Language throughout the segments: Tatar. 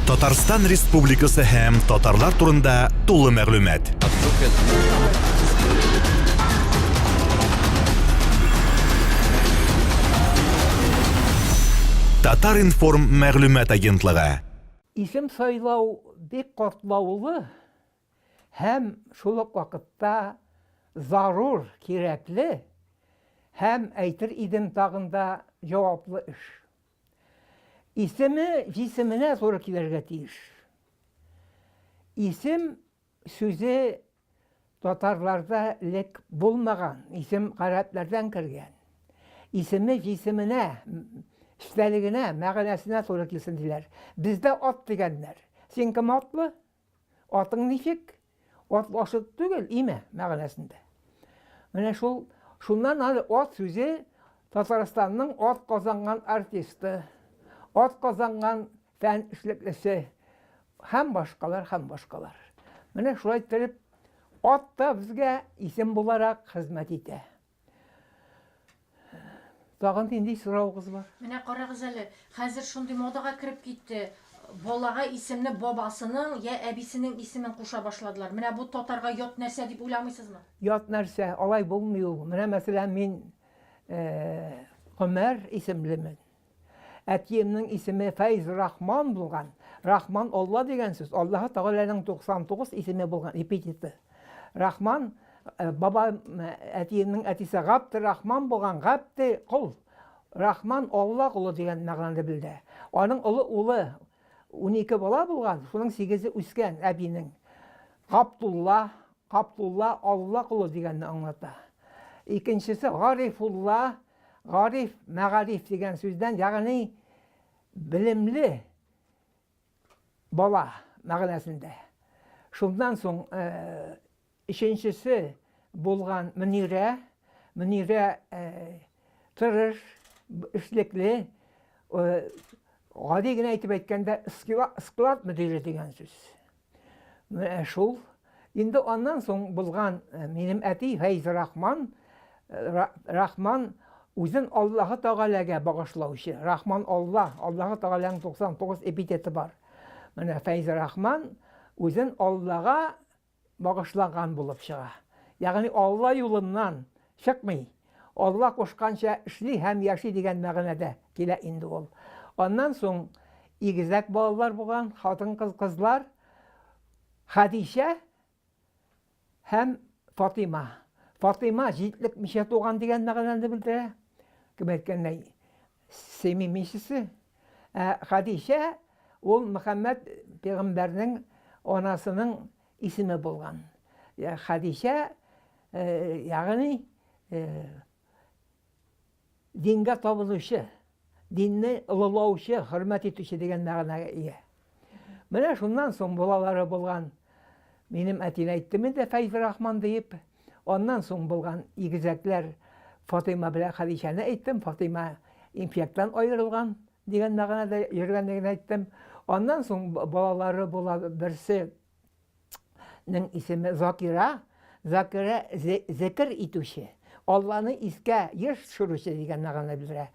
Татарстан Республикасы һәм татарлар турында тулы мәгълүмат. Татар-информ мәгълүмат агентлыгы. Исем сайлау бик катлаулы һәм шул ук вакытта зарур, кирәкле һәм, әйтер идем, тагын да җаваплы эш. Исеме җисеменә туры килергә тиеш. Исем сүзе татарларда элек булмаган, исем гарәпләрдән кергән. Исеме җисеменә, эчтәлегенә, мәгънәсенә туры килсен диләр. Бездә ат дигәннәр. Син кем атлы? Атың ничек? Ат башы түгел, имә мәгънәсендә. Менә шул, шуннан ары ат сүзе Татарстанның ат казанган артисты, ат казанган фән эшлеклесе һәм башкалар, һәм башкалар. Менә шулай иттереп, ат та безгә исем буларак хезмәт итә. Тагын нинди соравыгыз бар? Менә карагыз әле, хәзер шундый модага кереп китте. Балага исемне бабасының я әбисенең исемен куша башладылар. Менә бу татарга ят нәрсә дип уйламыйсызмы? Ят нәрсә, алай булмый ул. Менә мәсәлән, мин Гомәр исемлемен. Әтиемнең исеме Фәйзрахман булган. Рахман Алла дигән сүз. Аллаһы Тәгаләнең 99 исеме булган эпитеты. Рахман э, баба э, әтиемнең әтисе Габдрахман булган. Габде кол. Рахман Алла колы дигән мәгънәне белдерә. Аның олы улы 12 бала булган, шуның 8-е үскән әбинең. Габдулла, Габдулла Алла колы дигәнне аңлата. Икенчесе Гарифулла, Гариф, мәгариф дигән сүздән, ягъни белемле бала мәгънәсендә. Шуннан соң э, өченчесе булган Мөнирә, Мөнирә э, тырыш, эшлекле, э, гади генә итеп әйткәндә, склад мөдире дигән сүз. Менә шул. Инде аннан соң булган э, минем әти Фәйзрахман, э, Рахман үзен Аллаһы Тәгаләгә багышлаучы. Рахман Алла, Аллаһы Тәгаләнең 99 эпитеты бар. Менә Фәйзрахман үзен Аллага багышлаган булып чыга. Ягъни Алла юлыннан чыкмый. Алла кушканча эшли һәм яши дигән мәгънәдә килә инде ул. Аннан соң игезәк балалар булган, хатын-кыз, кызлар Хәдичә һәм Фатыйма. Фатыйма җитлекмичә туган дигән мәгънәне белдерә. Кем әйткәндәй, семи месяцы. Ә Хәдичә ул Мөхәммәд пәйгамбәрнең анасының исеме булган. Хәдичә, ягъни дингә табынучы, динне олылаучы, хөрмәт итүче дигән мәгънәгә ия. Менә шуннан соң балалары булган. Минем әтине әйттем инде Фәйзрахман диеп. Аннан соң булган игезәкләр Фатыйма белән Хәдичәне әйттем. Фатыйма импияктан аерылган дигән мәгънәдә йөргәнлеген әйттем. Аннан соң балалары була берсе нең исеме Закира. Закира зекер итүче, Алланы искә еш төшерүче дигән мәгънәне белдерә.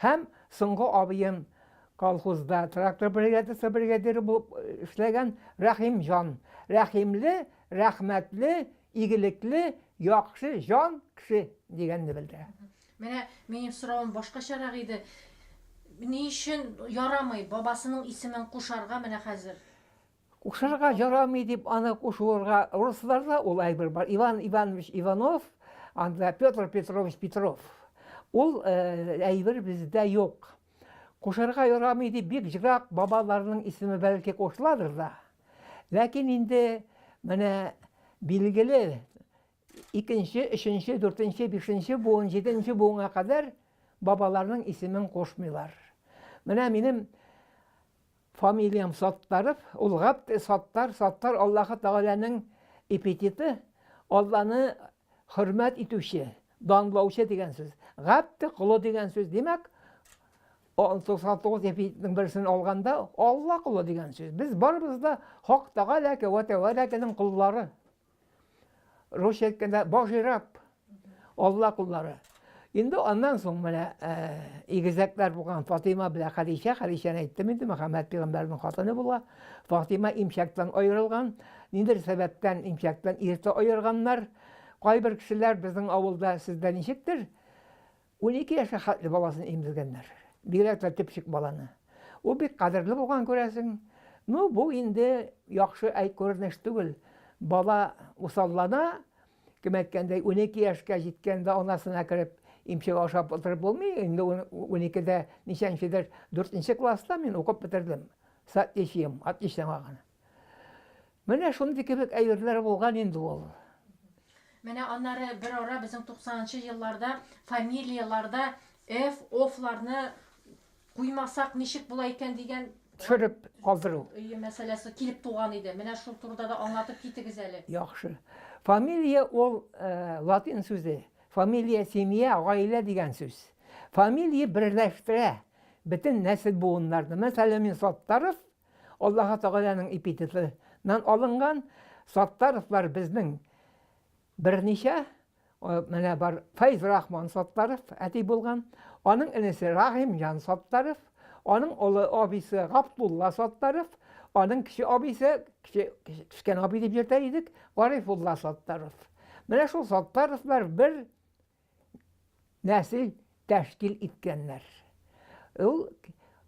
Һәм соңгы абыем колхозда трактор бригадасы бригадиры булып эшләгән Рәхимҗан. Рәхимле, рәхмәтле, игелекле, яхшы җан кеше дигәнне белдерә. Менә минем соравым башкачарак иде. Ни өчен ярамый бабасының исемен кушарга менә хәзер? Кушарга ярамый дип аны кушуырга русларда ул әйбер бар. Иван Иванович Иванов, анда Петр Петрович Петров. Ул э, әйбер бездә юк. Кушарга ярамый дип бик җырак бабаларның исеме бәлки кушыладыр да. Ләкин инде менә билгеле икенче, өченче, дүртенче, бишенче буын, җиденче буынга кадәр бабаларның исемен кушмыйлар. Менә минем Фамилиям Саттаров, ул Габд Саттар, Саттар Аллаһы Тәгаләнең эпитеты, Алланы хөрмәт итүче, данлаучы дигән сүз. Габд колы дигән сүз, димәк, 99 эпитетның берсен алганда Алла колы дигән сүз. Без барыбыз да Хак Тәгаләкә вә Тәгаләкәнең коллары. Русча әйткәндә, Божий раб, Алла коллары. Инде аннан соң менә игезәкләр булган Фатыйма белән Хәдичә, Хәдичәне әйттем инде, Мөхәммәд пәйгамбәрнең хатыны була. Фатыйма имчәктән аерылган. Ниндер сәбәптән имчәктән иртә аерганнар. Кайбер кешеләр безнең авылда сездә ничектер, 12 яшькә хәтле баласын имезгәннәр. Бигрәк тә төпчек баланы. Ул бик кадерле булган күрәсең. Ну, бу инде яхшы әй күренеш түгел. Бала усаллана, Кем әйткәндәй, 12 яшькә җиткәндә анасына кереп имчәк ашап утырып булмый. Инде 12-дә ничәнчедер, 4 класста мин укып бетердем. С отличием, отлично гына. Менә шундый кебек әйберләр булган инде ул. Менә аннары бер ара безнең 90 нчы елларда фамилияләрдә F, Офларны Куймасак ничек була икән дигән Төшереп калдыру. Өе мәсьәләсе килеп туган иде. Менә шул турыда да аңлатып китегез әле. Яхшы. Фамилия ул латин сүзе. Фамилия семья, гаилә дигән сүз. Фамилия берләштерә бөтен нәсел буыннарны. Мәсәлән, мин Саттаров, Аллаһы Тәгаләнең эпитетыннан алынган. Саттаровлар безнең берничә Менә бар Фәйзрахман Саттаров әти булган, аның энесе Рахимҗан Саттаров, аның олы абыйсы Габдулла Саттаров, аның кече абыйсы, кече, кечкенә абый дип йөртә идек, Гарифулла Саттаров. Менә шул Саттаровлар бер нәсел тәшкил иткәннәр. Ул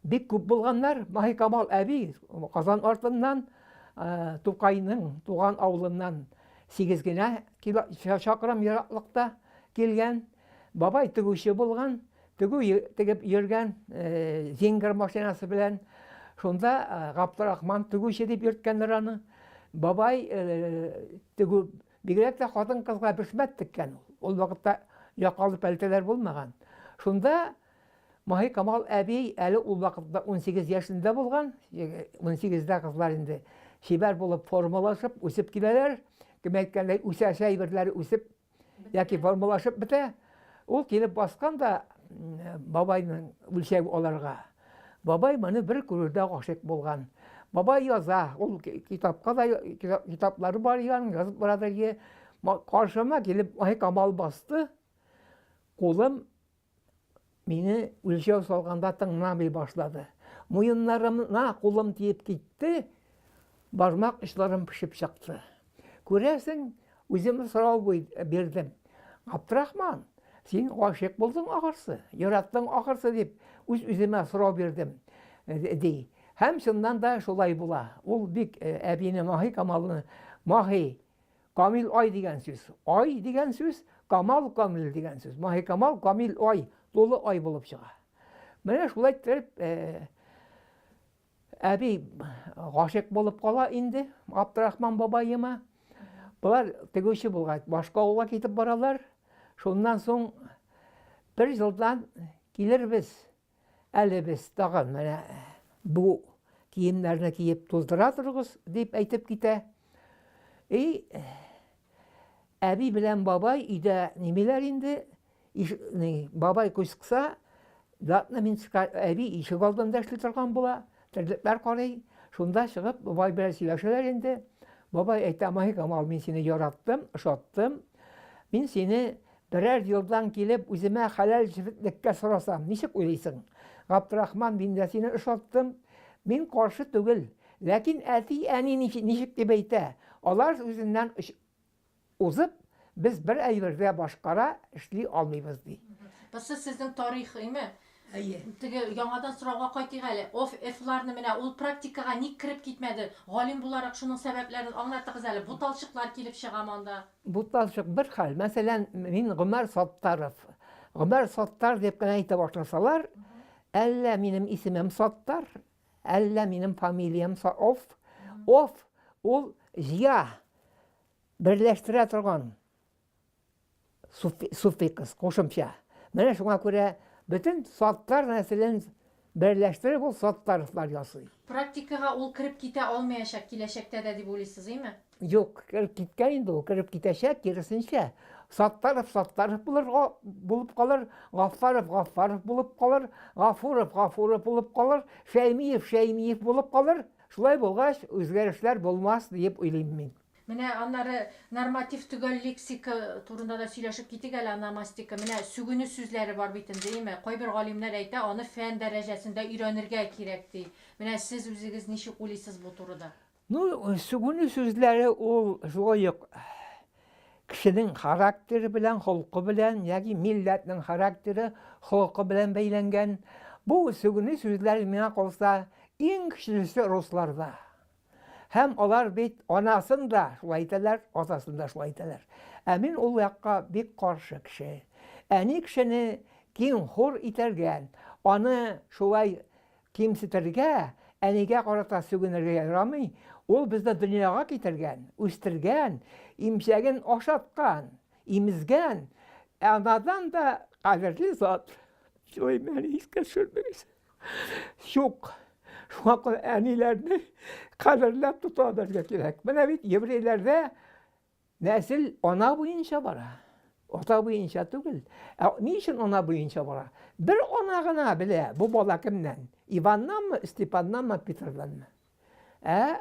бик күп булганнар. Маһикамал әби Казан артыннан Тукайның туган авылыннан 8 генә чакрым ераклыкта килгән. Бабай тегүче булган, тегү тегеп йөргән Зингер машинасы белән. Шунда Габдрахман тегүче дип йөрткәннәр аны. Бабай тегү Бигрәк тә хатын-кызга бешмәт теккән ул. Ул вакытта якалы пәлтәләр булмаган. Шунда Маһикамал әби әле ул вакытта 18 яшендә булган. 18-дә кызлар инде чибәр булып формалашып үсеп киләләр. Кем әйткәндәй, үсәсе әйберләре үсеп яки формалашып бетә. Ул килеп баскан да бабайның үлчәү алырга. Бабай моны бер күрүдә гашыйк булган. Бабай яза, ул китапка да китаплары бар икән, язып барадыр ие. Каршыма килеп ай Камал басты. Кулым мине үлчәү салганда тыңламый башлады. Муеннарымна кулым тиеп китте, бармак очларым пешеп чыкты. Күрәсең, үземә сорау бирдем. Габдрахман, син гашыйк булдың ахырсы, яраттың ахырсы дип үз-үземә сорау бирдем, ди. Һәм чыннан да шулай була. Ул бик әбине Маһи Камалны Маһи Камил ай дигән сүз. Ай дигән сүз Камал Камил дигән сүз. Маһи Камал Камил ай, тулы ай булып чыга. Менә шулай иттереп Әби гашыйк булып кала инде Абдрахман бабаема. Болар тегүче булгач, башка авылга китеп баралар. Шуннан соң бер елдан килербез. Әле без тагын менә бу киемнәрне киеп туздыра торыгыз, дип әйтеп китә. И әби белән бабай өйдә нимиләр инде, Иш, ни, бабай күз кыса, затны мин чыга, әби ишек алдында эшли торган була, терлекләр карый. Шунда чыгып, бабай белән сөйләшәләр инде. Бабай әйтә, Маһикамал, мин сине яраттым, ошаттым. Мин сине берәр елдан килеп, үземә хәләл җефетлеккә сорасам, ничек уйлыйсың? Габдрахман, мин дә сине ошаттым. Мин каршы түгел. Ләкин әти-әни ничек дип әйтә? Алар үзеннән Узып, без бер әйбер дә башкара, эшли алмыйбыз, ди. Бусы сезнең тарих, име? Әйе. Теге яңадан сорауга кайтыйк әле. Оф, Ф-ларны менә ул практикага ник кереп китмәде? Галим буларак шуның сәбәпләрен аңлатыгыз әле. Буталчыклар килеп чыгамы анда? Буталчык бер хәл. Мәсәлән, мин Гомәр Саттаров. Гомәр Саттар дип кенә әйтә башласалар, әллә минем исемем Саттар, әллә минем фамилиям Оф. Оф ул җыя. Берләштерә торган суффикс, кушымча. Менә шуңа күрә бөтен саттар нәселен берләштереп ул саттаровлар ясый. Практикага ул кереп китә алмаячак киләчәктә дә дип уйлыйсыз, име? Юк, кереп киткән инде ул, кереп китәчәк, киресенчә. Саттаров Саттаров булыр, булып калыр, Гаффаров Гаффаров булып калыр, Гафуров Гафуров булып калыр, Шәймиев Шәймиев булып калыр. Шулай булгач, үзгәрешләр булмас диеп уйлыйм мин. Менә аннары норматив төгәл лексика турында да сөйләшеп китик әле, ономастика. Менә сүгенү сүзләре бар бит инде, әйеме? Кайбер галимнәр әйтә, аны фән дәрәҗәсендә өйрәнергә кирәк, ди. Менә сез үзегез ничек уйлыйсыз бу турыда? Ну, сүгенү сүзләре ул шулай ук кешенең характеры белән, холкы белән, яки милләтнең характеры, холкы белән бәйләнгән. Бу сүгенү сүзләре миңа калса, иң көчлесе русларда. Һәм алар бит анасын да шулай әйтәләр, атасын да шулай әйтәләр. Ә мин ул якка бик каршы кеше. Әни кешене киң-хур итәргә, аны шулай кимсетергә, әнигә карата сүгенергә ярамый. Ул безне дөньяга китергән, үстергән, имчәген ашаткан, имезгән. Ә анадан да кадерле зат. Шулай мине искә төшердегез. Юк. Шуңа күрә әниләрне кадерләп тота белергә кирәк. Менә бит еврейләрдә нәсел ана буенча бара. Ата буенча түгел. Ә ни өчен ана буенча бара? Бер ана гына белә, бу бала кемнән? Иваннанмы, Степаннанмы, Петрданмы? Ә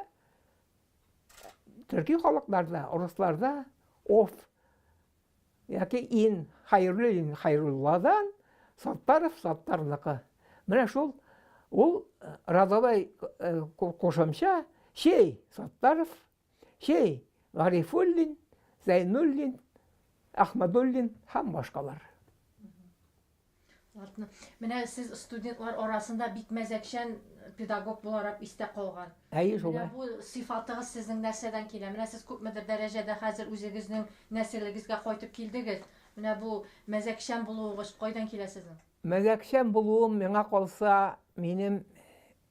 төрки халыкларда, урысларда ов Яки ин, Хәйруллин Хәйрулладан, Саттаров Саттарныкы. Менә шул ул э, родовой э, кушымча чей Саттаров, чей Гарифуллин, Зәйнуллин, Ахмадуллин һәм башкалар. Ладно. Менә сез студентлар арасында бик мәзәкчән педагог буларак истә калган. Әйе, шулай. Менә бу сыйфатыгыз сезнең нәрсәдән килә? Менә сез күпмедер дәрәҗәдә хәзер үзегезнең нәселегезгә кайтып килдегез. Менә бу мәзәкчән булуыгыз кайдан килә сезнең? Мәзәкчән булуым миңа калса, минем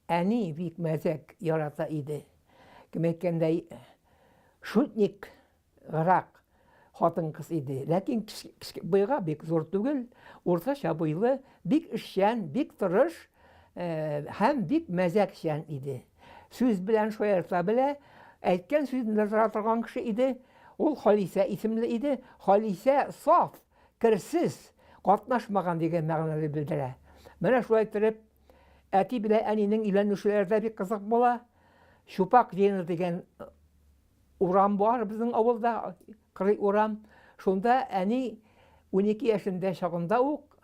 әни бик мәзәк ярата иде. Кем әйткәндәй, шутник Грак хатын-кыз иде. Ләкин буйга бик зур түгел, уртача буйлы, бик эшчән, бик тырыш һәм бик мәзәкчән иде. Сүз белән шаярта белә, әйткән сүзендә тора торган кеше иде. Ул Халисә исемле иде. Халисә саф, керсез, катнашмаган дигән мәгънәне белдерә. Менә шулай иттереп, әти белән әнинең өйләнешүләре дә бик кызык була. Чупак җыены дигән Урам бар безнең авылда, кырый урам. Шунда әни 12 яшендә чагында ук,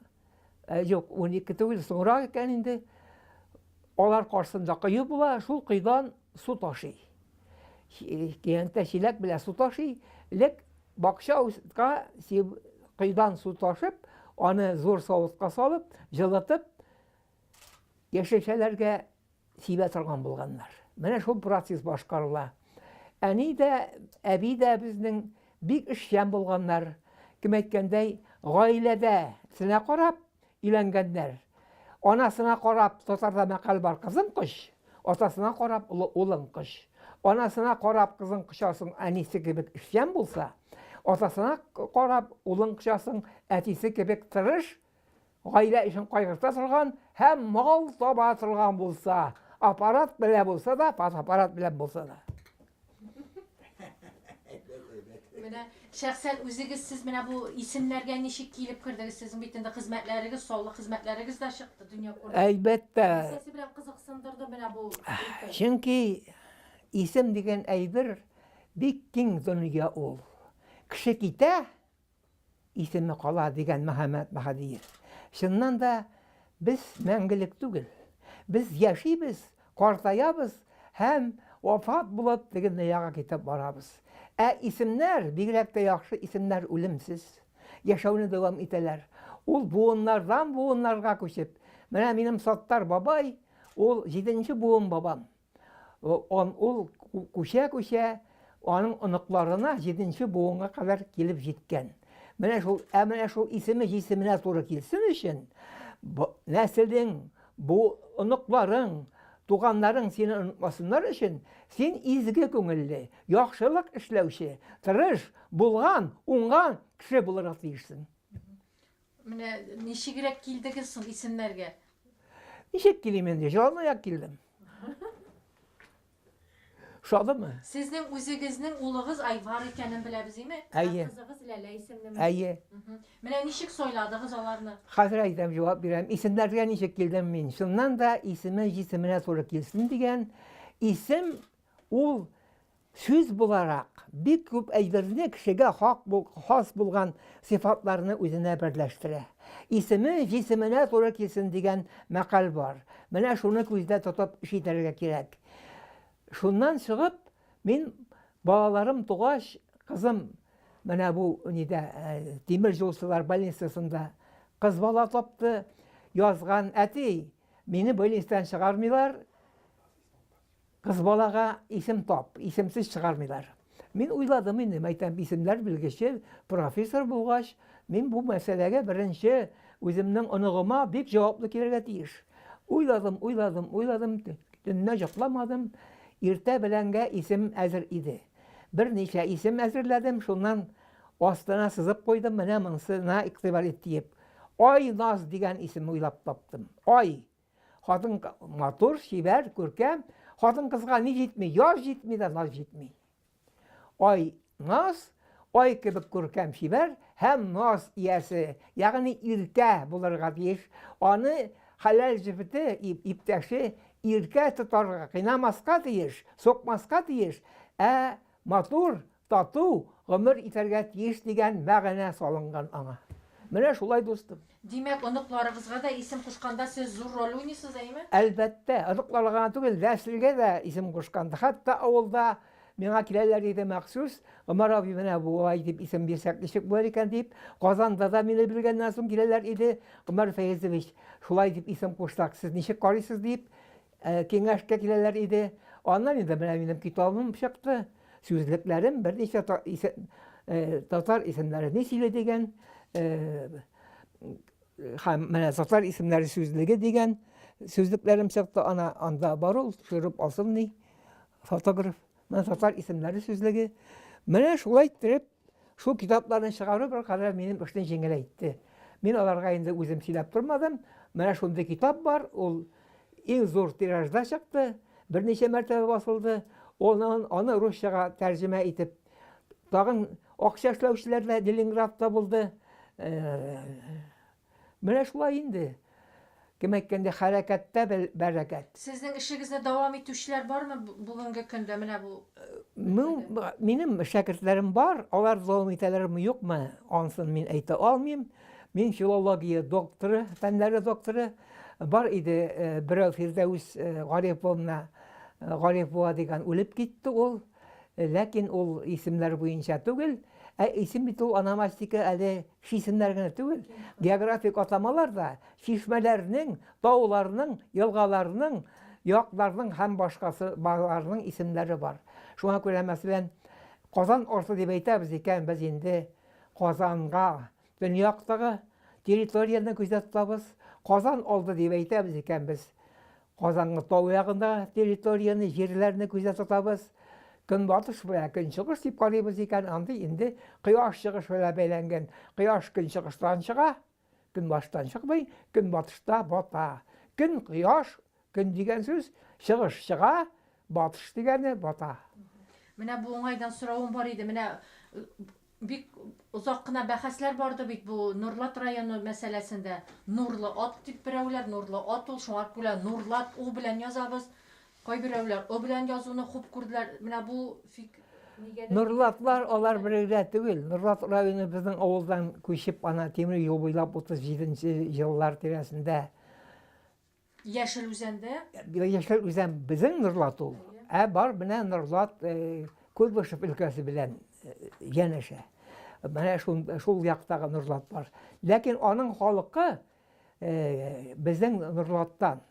э, юк, 12 түгел, соңрак икән инде, алар каршысында кое була, шул коедан су ташый. Киянтә чиләк белән су ташый, лек бакчага коедан су ташып, аны зур савытка салып, җылытып, яшелчәләргә сибә торган булганнар. Менә шул процесс башкарыла. Әни дә, әби дә безнең бик эшчән булганнар. Кем әйткәндәй, гаиләдә сенә карап өйләнгәннәр. Анасына карап, татарда мәкаль бар, кызың коч, атасына карап, улың коч. Анасына карап кызың кочасың, әнисе кебек эшчән булса, атасына карап улың кочасың, әтисе кебек тырыш, гаилә өчен кайгырта торган һәм мал таба торган булса, аппарат белән булса да, фотоаппарат белән булса да. Менә шәхсән үзегез сез менә бу исемнәргә ничек килеп кердегез? Сезнең бит инде хезмәтләрегез, саллы хезмәтләрегез дә чыкты дөнья күрде. Әлбәттә. Нәрсәсе белән кызыксындырды менә бу өлкә? Чөнки исем дигән әйбер бик киң дөнья ул. Кеше китә, исеме кала, дигән Мөхәммәт Мәһдиев. Чыннан да, без мәңгелек түгел. Без яшибез, картаябыз һәм вафат булып теге дөньяга китеп барабыз. Ә исемнәр, бигрәк тә яхшы исемнәр үлемсез. Яшәүне дәвам итәләр. Ул буыннардан буыннарга күчеп. Менә минем Саттар бабай, ул җиденче буын бабам. Он, ул күчә-күчә аның оныкларына җиденче буынга кадәр килеп җиткән. Менә шул, ә менә шул исеме җисеменә туры килсен өчен, нәселең, бу оныкларың, туганнарың сине онытмасыннар өчен, син изге күңелле, яхшылык эшләүче, тырыш, булган, уңган кеше булырга тиешсең. Менә ничегрәк килдегез соң исемнәргә? Ничек килим инде? Җыланаяк килдем. Ошадымы? Сезнең үзегезнең улыгыз Айвар икәнен беләбез, име? Әйе. Кызыгыз Ләлә исемлеме? Әйе. Менә ничек сайладыгыз аларны? Хәзер әйтәм, җавап бирәм. Исемнәргә ничек килдем мин? Чыннан да исеме җисеменә туры килсен дигән исем ул. Сүз буларак, бик күп әйберне кешегә хак хас булган сыйфатларны үзенә берләштерә. Исеме җисеменә туры килсен дигән мәкаль бар. Менә шуны күздә тотып эш итәргә кирәк. Шуннан чыгып, мин балаларым тугач, кызым менә бу нидә тимер юлчылар больницасында кыз бала тапты, язган, әти, мине больницадан чыгармыйлар, Кыз балага исем тап, исемсез чыгармыйлар. Мин уйладым инде, мәйтәм, исемнәр белгече, профессор булгач, мин бу мәсьәләгә беренче үземнең оныгыма бик җаваплы килергә тиеш. Уйладым, уйладым, уйладым, төнлә йокламадым. Иртә беләнгә исем әзер иде. Берничә исем әзерләдем, шуннан астына сызып куйдым, менә монысына игътибар ит диеп. Айназ дигән исем уйлап таптым. Ай! Хатын матур, чибәр, күркәм. Хатын-кызга ни җитми? Яз җитми дә, наз җитми. Ай наз, ай кебек күркәм, чибәр һәм наз иясе, ягъни иркә булырга тиеш. Аны хәләл җефете, иптәше иркә тотарга, кыйнамаска тиеш, сукмаска тиеш, ә матур, Тату гомер итәргә тиеш дигән мәгънә салынган аңа. Менә шулай, дустым. Димәк, оныкларыгызга да исем кушканда сез зур роль уйныйсыз, әйеме? Әлбәттә, оныкларга гына түгел, нәселгә дә исем кушканда. Хәтта авылда миңа киләләр иде махсус, Гомәр абый, менә болай дип исем бирсәк ничек булыр икән дип. Казанда да мине белгәннән соң киләләр иде, Гомәр Фәезович, шулай дип исем кушсак, сез ничек карыйсыз дип. Киңәшкә киләләр иде. Аннан инде менә минем китабым чыкты. Сүзлекләрем берничә татар исемнәре ни сөйли дигән, һәм менә татар исемнәре сүзлеге дигән сүзлекләрем чыкты. Ана анда бар ул, төшереп алсын ни, фотограф. Менә татар исемнәре сүзлеге. Менә шулай иттереп, шул китапларны чыгару беркадәр минем эшне җиңеләйтте. Мин аларга инде үзем сөйләп тормадым. Менә шундый китап бар, ул иң зур тиражда чыкты, берничә мәртәбә басылды. Аны, аны русчага тәрҗемә итеп, тагын акча эшләүчеләр дә Ленинградта булды. Менә шулай инде. Кем әйткәндә, хәрәкәттә бәрәкәт. Сезнең эшегезне дәвам итүчеләр бармы бүгенге көндә менә бу? Ну, минем шәкертләрем бар, алар дәвам итәләрме, юкмы, ансын мин әйтә алмыйм. Мин филология докторы, фәннәре докторы. Бар иде э, берәү Фирдәүс э, Гарифовна э, Гарифова дигән үлеп китте ул. Ләкин ул исемнәр буенча түгел. Ә исем бит ул ономастика әле исемнәр генә түгел, географик атамалар да, чишмәләрнең, тауларның, елгаларның, якларның һәм башкасы баларның исемнәре бар. Шуңа күрә, мәсәлән, Казан арты дип әйтәбез икән, без инде Казанга төньяктагы территорияне күздә тотабыз. Казан алды дип әйтәбез икән, без Казанның тау ягында территорияне, җирләрне күздә тотабыз. Көнбатыш белән көнчыгыш дип карыйбыз икән, андый инде кояш чыгыш белән бәйләнгән. Кояш көнчыгыштан чыга, көнбатыштан чыкмый, көнбатышта бата. Көн, кояш, көн дигән сүз, чыгыш чыга, батыш дигәне бата. Менә бу уңайдан соравым бар иде. Менә Бик озак кына бәхәсләр барды бит бу Нурлат районы мәсьәләсендә. Нурлы ат дип берәүләр, Нурлы ат ул, шуңа күрә Нурлат у белән язабыз. Кайберәүләр о белән язуны хуп күрделәр. Менә бу фик нигәдер. Нурлатлар алар бер генә түгел. Нурлат районы безнең авылдан күчеп ана тимер юл буйлап 37 нче еллар тирәсендә. Яшел Үзәндә? Яшел Үзән безнең Норлат ул. Ә бар менә Норлат э, Куйбышев өлкәсе белән э, янәшә. Менә шул, шул яктагы Норлат бар. Ләкин аның халкы э, безнең Норлаттан,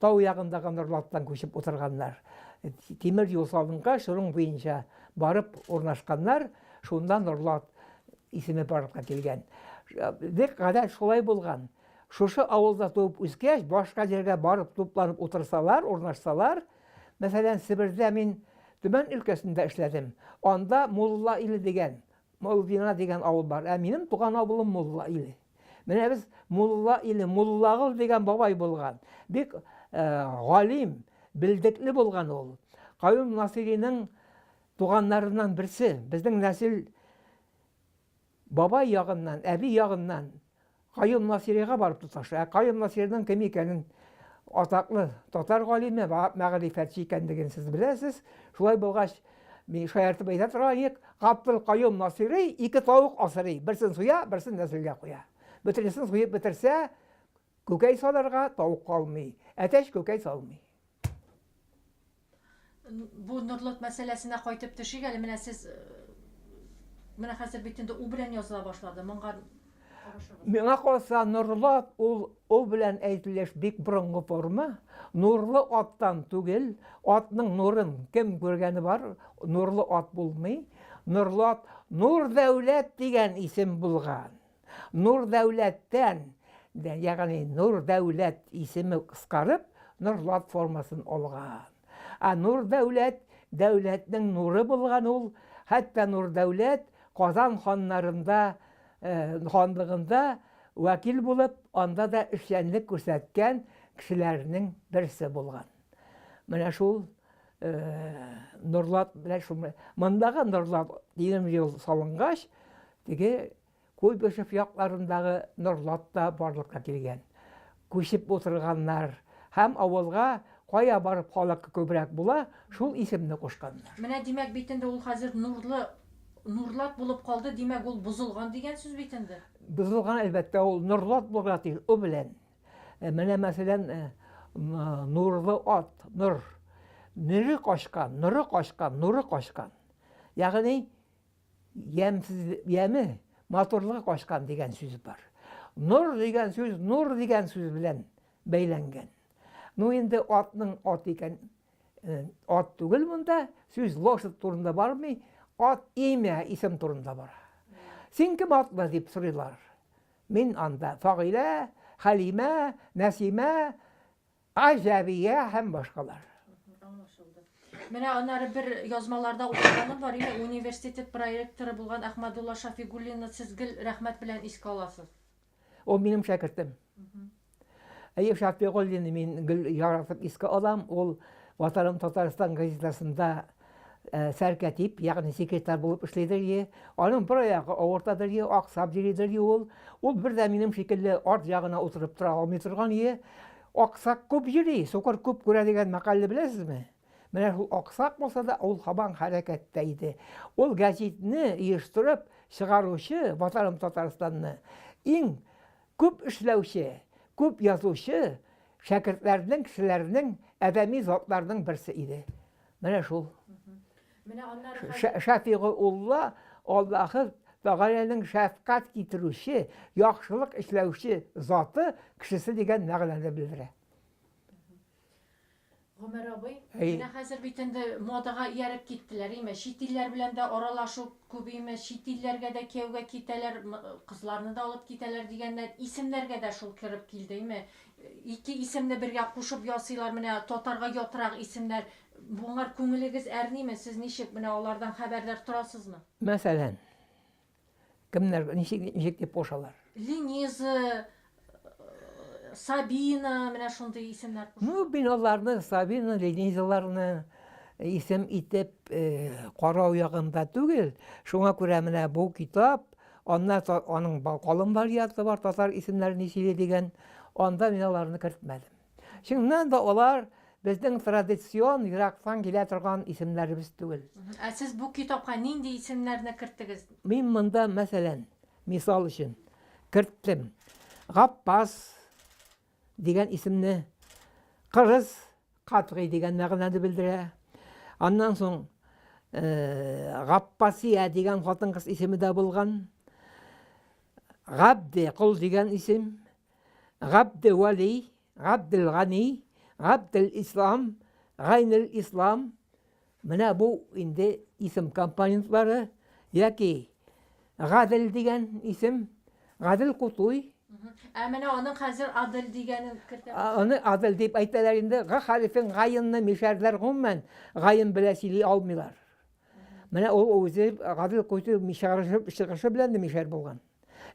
тау ягындагы Норлаттан күчеп утырганнар. Тимер юл салынгач, шуның буенча барып урнашканнар, шунда Норлат исеме барлыкка килгән. Бик гадәт шулай булган. Шушы авылда туып үскәч, башка җиргә барып тупланып утырсалар, урнашсалар, мәсәлән, Себердә мин Төмән өлкәсендә эшләдем. Анда Мулла Иле дигән, Мулдина дигән авыл бар. Ә минем туган авылым Мулла Иле. Менә без Мулла Иле, Муллагыл дигән бабай булган. Бик галим, белдекле булган ул. Каюм Насыйриның туганнарыннан берсе. Безнең нәсел Бабай ягыннан, әби ягыннан Каюм Насыйрига барып тоташа. Ә Каюм Насыйриның кем икәнен, атаклы татар галиме, мәгърифәтче икәнлеген сез беләсез. Шулай булгач, Мин шаяртып әйтә торган идек, Габделкаюм Насыйри ике тавык асрый, берсен суя, берсен нәселгә куя. Бөтенесен суеп бетерсә, күкәй салырга тавык калмый. Әтәч күкәй салмый. Бу Норлат мәсьәләсенә кайтып төшик әле. Менә сез э, менә хәзер бит инде У белән языла башлады. Моңа Миңа калса, Норлат ул О белән әйтелеш бик борынгы форма. Нурлы аттан түгел, атның нурын кем күргәне бар, нурлы ат булмый. Норлат Нур Дәүләт дигән исем булган. Нур Дәүләттән, ягъни Нур Дәүләт исеме кыскарып, Норлат формасын алган. Ә Нур Дәүләт, дәүләтнең нуры булган ул, хәтта Нур Дәүләт Казан ханнарында ханлыгында вәкил булып, анда да эшчәнлек күрсәткән кешеләрнең берсе булган. Менә шул Норлат белән шул мондагы Норлат 20 ел салынгач, теге Куйбышев якларындагы Норлат та барлыкка килгән. Күчеп утырганнар һәм авылга кая барып халык күбрәк була, шул исемне кушканнар. Менә димәк бит инде ул хәзер Нурлы Нурлат булып калды, димәк ул бозылган дигән сүз бит инде. Бозылган, әлбәттә, ул Норлат булырга тиеш, О белән. Менә мәсәлән, нурлы ат, нур. Нөре качкан, нуры качкан, нуры качкан. Ягъни ямьсез, яме, матурлыгы качкан дигән сүз бар. Нур дигән сүз нур дигән сүз белән бәйләнгән. Ну инде атның ат икән, ат түгел монда, сүз лошадь турында бармый, ат имя, исем турында бара. Син кем атлы дип сорыйлар. Мин анда Фагыйлә, Хәлимә, Нәсимә, Аҗәбия һәм башкалар. Аңлашылды. Менә аннары бер язмаларда укыганым бар иде, университет проректоры булган Әхмәдулла Шафигуллинны сез гел рәхмәт белән искә аласыз. Ул минем шәкертем. Әйе, Шафигуллинны мин гел яратып искә алам. Ул Ватаным Татарстан газетасында э, сәркәтип, ягъни секретарь булып эшлидер е. Аның бер аягы авыртадыр е, аксап йөридер е ул. Ул бер дә минем шикелле арт ягына утырып тора алмый торган е. Аксак күп йөри, сукыр күп күрә дигән мәкальне беләсезме? Менә шул аксак булса да, ул һаман хәрәкәттә иде. Ул гәзитне оештырып чыгаручы Ватаным Татарстанны иң күп эшләүче, күп язучы шәкертләрнең, кешеләрнең, адәми затларның берсе иде. Менә шул. Менә аннары хәзер Шәфигулла Аллаһы Тәгаләнең шәфкать китерүче, яхшылык эшләүче заты, кешесе дигән мәгънәне белдерә. Гомәр абый, менә хәзер бит инде модага ияреп киттеләр, име? Чит илләр белән дә аралашу күбиме, чит илләргә дә кияүгә китәләр, кызларны да алып китәләр дигәннәр, исемнәргә дә шул кереп килде, име? Ике исемне бергә кушып ясыйлар, менә татарга ятрак исемнәр. Моңар күңелегез әрниме? Сез ничек, менә алардан хәбәрдар торасызмы? Мәсәлән, кемнәр, ничек, ничек дип кушалар? Лениза, Сабина, менә шундый исемнәр кушалар. Ну, мин аларны, Сабина, Ленизаларны исем итеп карау ягында түгел. Шуңа күрә менә бу китап, анда аның калын варианты бар, татар исемнәре ни сөйли дигән, анда мин аларны кертмәдем. Чыннан да алар безнең традицион ерактан килә торган исемнәребез түгел. Ә сез бу китапка нинди исемнәрне керттегез? Мин монда, мәсәлән, мисал өчен, керттем. Гаппас дигән исемне, кырыс, катгый дигән мәгънәне белдерә. Аннан соң Гаппасия дигән хатын-кыз исеме дә булган. Габде кол дигән исем. Габдевали, Габделгани, Габделислам, Гайнелислам. Менә бу инде исем компонентлары яки Гадел дигән исем, Гадел Кутуй. Ә менә аның хәзер Адел дигәнен кертә. Аны Адел дип әйтәләр инде. Г хәрефен гаенны мишәрләр гомумән гаен белә сөйли алмыйлар. Менә ул үзе Гадел Кутуй чыгышы белән дә мишәр булган.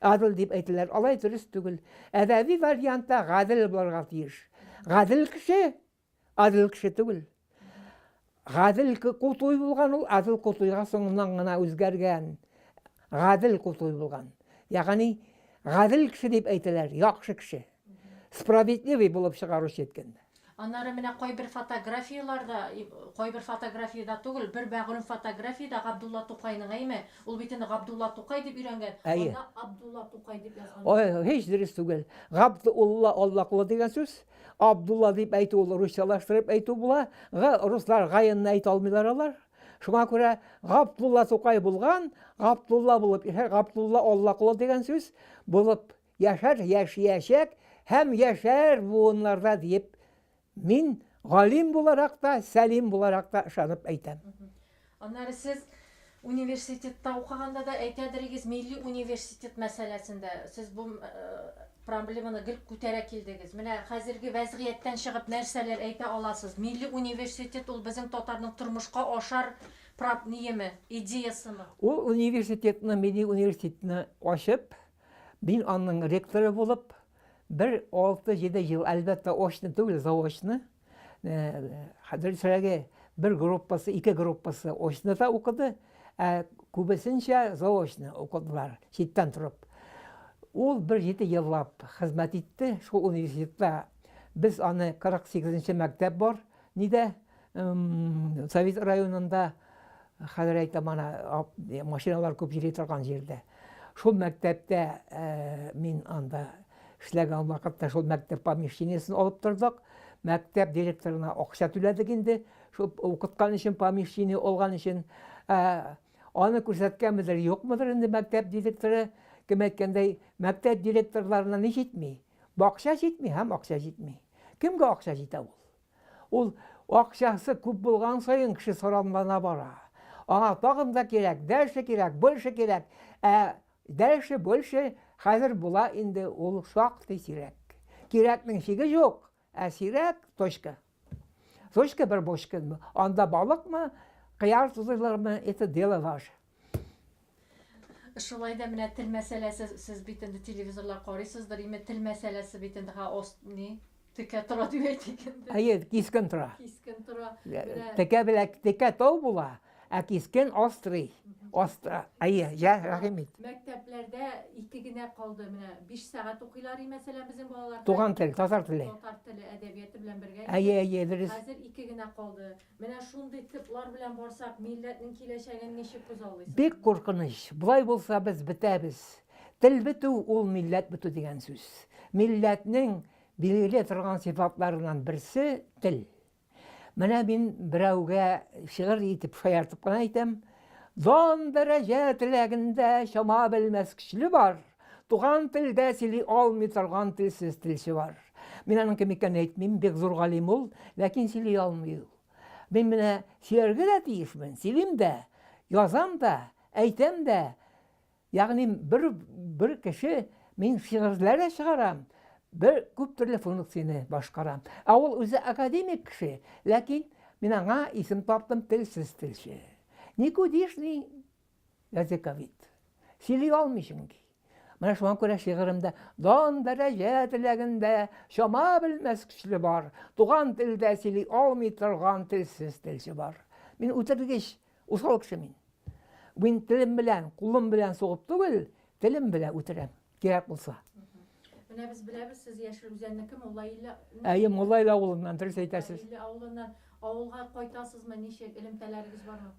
Адел дип әйтәләр. Алай дөрес түгел. Әдәби вариантта гадел булырга тиеш. Гадел кеше, адел кеше түгел. Гадел Кутуй булган ул, Адел Кутуйга соңыннан гына үзгәргән. Гадел Кутуй булган. Ягъни гадел кеше дип әйтәләр, яхшы кеше. Справедливый булып чыга русча әйткәндә. Аннары менә кайбер фотографияләрдә, кайбер фотографиядә түгел, бер мәгълүм фотографиядә Габдулла Тукайның, әйме? Ул бит инде Габдулла Тукай дип өйрәнгән. Әйе. Анда Абдулла Тукай дип язган. Ой, һич дөрес түгел. Габдулла Алла колы дигән сүз. Абдулла дип әйтү ул русчалаштырып әйтү була. Г руслар гаенны әйтә алмыйлар алар. Шуңа күрә Габдулла Тукай булган, Габдулла булып яшәр, Габдулла Алла колы дигән сүз булып Яшәр, яшиячәк һәм яшәр буыннарда диеп мин галим буларак та, сәлим буларак та ышанып әйтәм. Аннары сез университетта укыганда да әйтәдерегез, милли университет мәсьәләсендә сез бу проблеманы гел күтәрә килдегез. Менә хәзерге вәзгыятьтән чыгып нәрсәләр әйтә аласыз? Милли университет ул безнең татарның тормышка ашар проб ниеме, идеясымы? Ул университетны, милли университетны ачып, Мин аның ректоры булып, бер 6-7 ел, әлбәттә, очно түгел, заочно, дөресрәге, бер группасы, ике группасы очно да укыды, ә күбесенчә заочно укыдылар, читтән торып. Ул бер 7 еллап хезмәт итте шул университетта. Без аны 48 нче мәктәп бар, Нидә? Совет районында, хәзер әйтәм ана, машиналар күп йөри торган җирдә. Шул мәктәптә мин анда эшләгән вакытта шул мәктәп помещениесен алып тордык. Мәктәп директорына акча түләдек инде, шул укыткан өчен, помещение алган өчен. Аны күрсәткәнмедер, юкмыдыр инде мәктәп директоры, кем әйткәндәй, мәктәп директорларына ни җитми? Бакча җитми һәм акча җитми. Кемгә акча җитә ул? Ул акчасы күп булган саен кеше саранлана бара. Аңа тагын да кирәк, дальше кирәк, больше кирәк. Ә дальше, больше хәзер була инде ул шактый сирәк. Кирәкнең чиге юк, ә сирәк точка. Точка бер бочка. Анда балыкмы, кыяр тузыйлармы, это дело ваше. Шулай да менә тел мәсьәләсе, сез бит инде телевизорлар карыйсыздыр, име тел мәсьәләсе бит инде ха ост ни текә тора дип әйтик инде. Әйе, кискен тора. Кискен тора. Менә Текә белән текә тау була, ә кискен острый. Остра. Әйе, җә, рәхим ит. Мәктәпләрдә ике генә калды. Менә 5 сәгать укыйлар, мәсәлән, безнең балалар. Туган тел, татар теле. Татар теле, әдәбияты белән бергә. Әйе, әйе, дөрес. Хәзер ике генә калды. Менә шундый типлар белән барсак, милләтнең киләчәген ничек күзаллыйсыз? Бик куркыныч. Болай булса без бетәбез. Тел бетү ул милләт бетү дигән сүз. Милләтнең билгели торган сыйфатларыннан берсе тел. Менә мин берәүгә шигырь итеп шаяртып кына әйтәм. Дан дәрәҗә теләгендә чама белмәс көчле бар. Туган телдә сөйли алмый торган телсез телче бар. Мин аның кем икәнен әйтмим, бик зур галим ул, ләкин сөйли алмый ул. Мин менә сөйләргә дә тиешмен, сөйлим дә, язам да, әйтәм дә. Ягъни бер бер кеше мин шигырьләр дә чыгарам, бер күп төрле функцияне башкарам. Ә ул үзе академик кеше, ләкин мин аңа исем таптым телсез телче. Никудишный Языковид. Сөйли алмый чөнки. Менә шуңа күрә шигыремдә дан дәрәҗә теләгендә чама белмәс көчле бар, туган телдә сөйли алмый торган телсез телче бар. Мин үтергеч, усал кеше мин. Мин телем белән, кулым белән сугып түгел, телем белән үтерәм, кирәк булса. Менә без беләбез, сез Яшел Үзәннеке, Мулла Илле. Әйе, Мулла Илле авылыннан, дөрес әйтәсез. Мулла Илле авылыннан. Авылга кайтасызмы, ничек, элемтәләрегез бармы?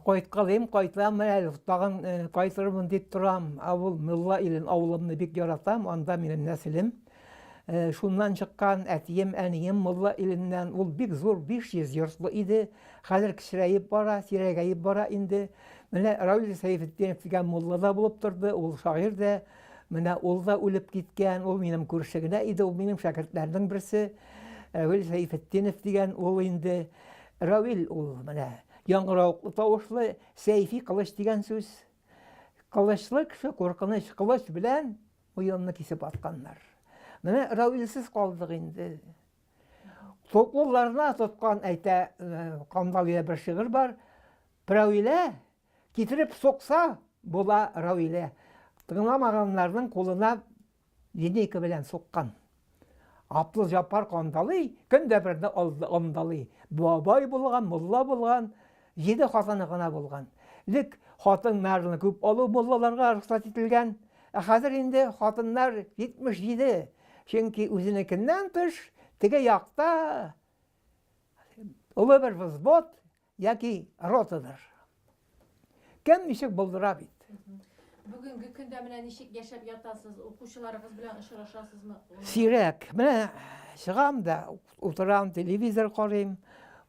Кайткалыйм, кайтам әле, тагын кайтырмын дип торам. Авыл, Мулла Илен авылымны бик яратам, анда минем нәселем. Шуннан чыккан әтием, әнием Мулла Иленнән. Ул бик зур 500 йортлы иде. Хәзер кечерәеп бара, сирәгәеп бара инде. Менә Равил Сәйфетдинов дигән мулла да булып торды, ул шагыйрь дә. Менә ул да үлеп киткән, ул минем күрше генә иде, ул минем шәкертләрнең берсе. Равил Сәйфетдинов дигән ул инде. Равил ул менә яңгыравыклы тавышлы, Сәйфи кылыч дигән сүз. Кылычлы кеше куркыныч кылыч белән муенны кисеп атканнар. Менә Равилсез калдык инде. Кулларына тоткан әйтә, Кандалыйда бер шигырь бар. Рәвилә китереп сукса була Рәвилә. Тыңламаганнарның кулына линейка белән суккан. Абдулҗаппар Кандалый көн дә берне андалый. Бабай булган, мулла булган, җиде хатыны гына булган. Элек хатыннарны күп алу муллаларга рөхсәт ителгән. Ә хәзер инде хатыннар 77. Чөнки үзенекеннән тыш теге якта. Олы бер взвод яки ротадыр. Кем ничек булдыра бит. Бүгенге көндә менә ничек яшәп ятасыз? Укучыларыгыз белән очрашасызмы? Сирәк. Менә чыгам да утырам, телевизор карыйм.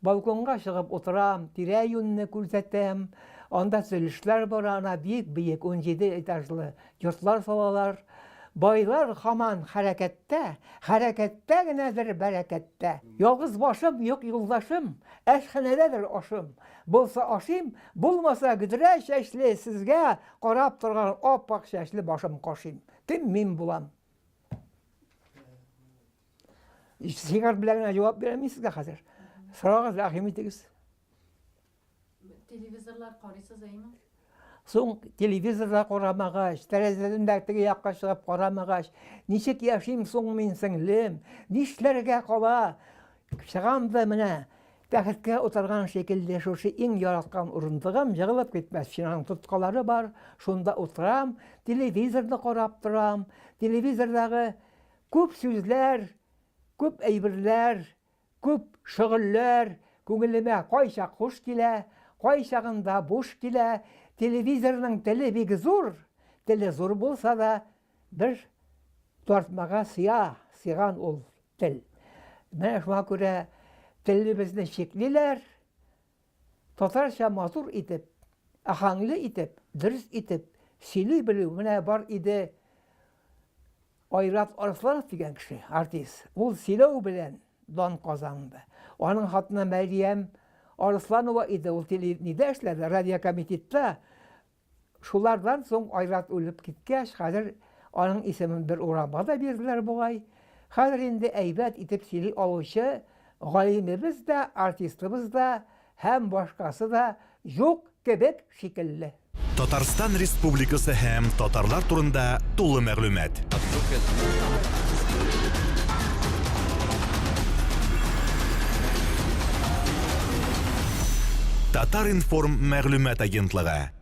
Балконга чыгып утырам, тирә-юньне күзәтәм. Анда төзелешләр бара, ана биек-биек 17 этажлы йортлар салалар. Байлар һаман хәрәкәттә, хәрәкәттә генәдер бәрәкәттә. Ялгыз башым, юк юлдашым, әшханәдәдер ашым. Булса ашыйм, булмаса гөдрә чәчле сезгә карап торган ап-ак чәчле башым кашыйм. Кем мин булам? Сигар белән генә җавап бирәм мин сезгә хәзер. Сорагыз, рәхим итегез. Телевизорлар карыйсыз, әйме? Соң телевизорда карамагач, тәрәзәдән дә теге якка чыгып карамагач, ничек яшим соң мин, сеңлем? Нишләргә кала? Чыгам да менә тәхеткә утырган шикелле шушы иң яраткан урындыгым егылып китмәс өчен аның тоткалары бар, шунда утырам, телевизорны карап торам. Телевизордагы күп сүзләр, күп әйберләр, Күп шөгыльләр күңелемә кайчак хуш килә, кайчагында буш килә. Телевизорның теле бик зур, теле зур булса да, бер тартмага сыя, сыйган ул тел. Менә шуңа күрә телебезне чиклиләр. Татарча матур итеп, аһәңле итеп, дөрес итеп сөйли белү менә бар иде Айрат Арсланов дигән кеше, артист. Ул сөйләү белән дан казанды. Аның хатыны Мәрьям Арсланова иде, ул теле нидә эшләде, радиокомитетта. Шулардан соң Айрат үлеп киткәч, хәзер аның исемен бер урамга да бирделәр бугай. Хәзер инде әйбәт итеп сөйли алучы галимебез дә, артистыбыз да һәм башкасы да юк кебек шикелле. Татарстан Республикасы һәм татарлар турында тулы мәгълүмат. Татар-информ мәгълүмат агентлыгы.